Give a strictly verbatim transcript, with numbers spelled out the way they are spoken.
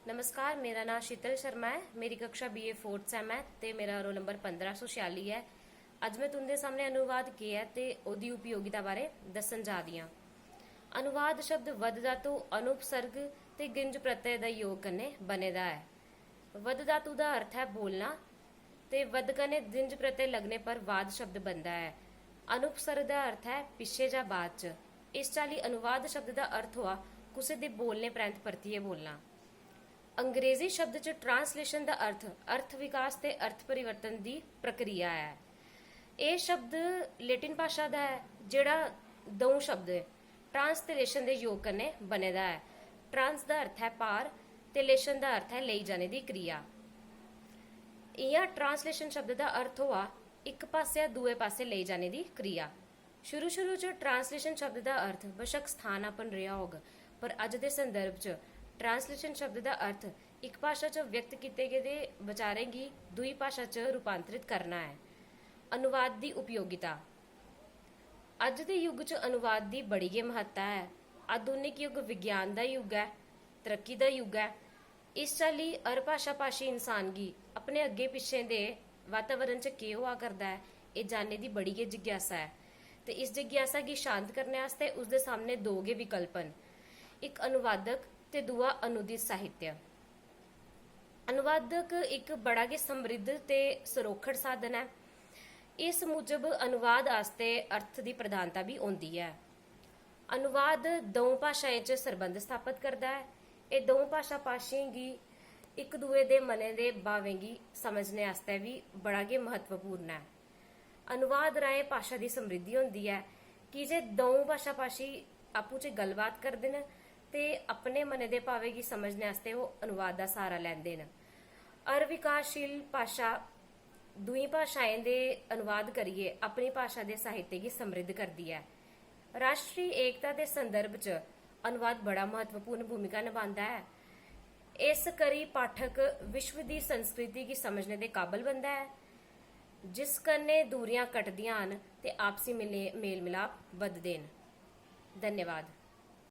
नमस्कार, मेरा नांऽ शीतल शर्मा ऐ। मेरी कक्षा बीए फोर्थ सैम ऐ ते मेरा रोल नंबर पंदरां सौ छेआली ऐ। अज्ज में तुं'दे सामनै अनुवाद केह् ऐ ते ओह्दी उपयोगिता बारै दस्सन जा दी आं। अनुवाद शब्द वद धातु, अनुपसर्ग ते गिंज प्रत्यय दा योग कन्नै बने दा ऐ। वद धातु दा अर्थ ऐ बोलना ते वद कन्नै दिंज प्रत्यय लगने पर वाद शब्द बनदा ऐ। अनुपसर्ग दा अर्थ ऐ पिच्छे जां बाद च। इस चाल्ली अनुवाद शब्द दा अर्थ होआ कुसै दे बोलने परैंत परतियै बोलना। अंग्रेजी शब्द च ट्रांसलेशन दा अर्थ अर्थ विकास ते अर्थ परिवर्तन दी प्रक्रिया ऐ। एह् शब्द लेटिन भाशा दा ऐ, जेह्ड़ा द'ऊं शब्द ट्रांस ते लेशन दे योग कन्नै बने दा ऐ। ट्रांस दा अर्थ ऐ पार ते लेशन दा अर्थ ऐ लेई जाने दी क्रिया। इ'यां ट्रांसलेशन शब्द दा अर्थ होआ इक पासेआ दूए पासै लेई जाने दी क्रिया। शुरू शुरू च ट्रांसलेशन शब्द दा अर्थ बशक्क स्थानापन्न रेहा होग, पर अज्ज दे संदर्भ च ट्रांसलेशन शब्द दा अर्थ इक भाशा च व्यक्त कीते गेदे बचारें गी दूई भाशा च रूपांतरित करना ऐ। अनुवाद दी उपयोगिता। अज्ज दे युग च अनुवाद दी बड़ी गै म्हत्ता ऐ। आधुनिक युग विज्ञान दा युग ऐ, तरक्की दा युग ऐ। इस चाल्ली हर भाशा भाशी इंसान गी अपने अग्गें पिच्छें दे वातावरण च केह् होआ करदा ऐ, एह् जानने दी बड़ी गै जिज्ञासा ऐ। ते इस जिज्ञासा गी शांत करने आस्तै उसदे सामने दो गै विकल्प न, इक अनुवादक ते दूआ अनुदित साहित्य। अनुवादक इक बड़ा गै समृद्ध ते सरोखड़ साधन ऐ। इस मुजब अनुवाद आस्तै अर्थ दी प्रधानता बी होंदी ऐ। अनुवाद द'ऊं भाशाएं च सरबंध स्थापत करदा ऐ। एह् द'ऊं भाशा भाशियें गी इक दुए दे मनै दे भावें गी समझने आस्तै बी बड़ा गै म्हत्तवपूर्ण ऐ। अनुवाद राहें भाशा दी समृद्धि होंदी ऐ, की जे द'ऊं भाशा भाशी आपूं च गल्लबात करदे न ते अपने मनै दे भावें गी समझने आस्तै ओह् अनुवाद दा स्हारा लैंदे न। हर विकासशील भाशा दूई भाशाएं दे अनुवाद करियै अपनी भाशा दे साहित्य गी समृद्ध करदी ऐ। राश्ट्री एकता दे संदर्भ च अनुवाद बड़ा म्हत्तवपूर्ण भूमिका नभांदा ऐ। इस करी पाठक विश्व दी संस्कृति गी समझने दे काबल बनदा ऐ, जिस कन्नै दूरियां घटदियां न ते आपसी मिले-, मेल मिलाप बधदे न। धन्यवाद।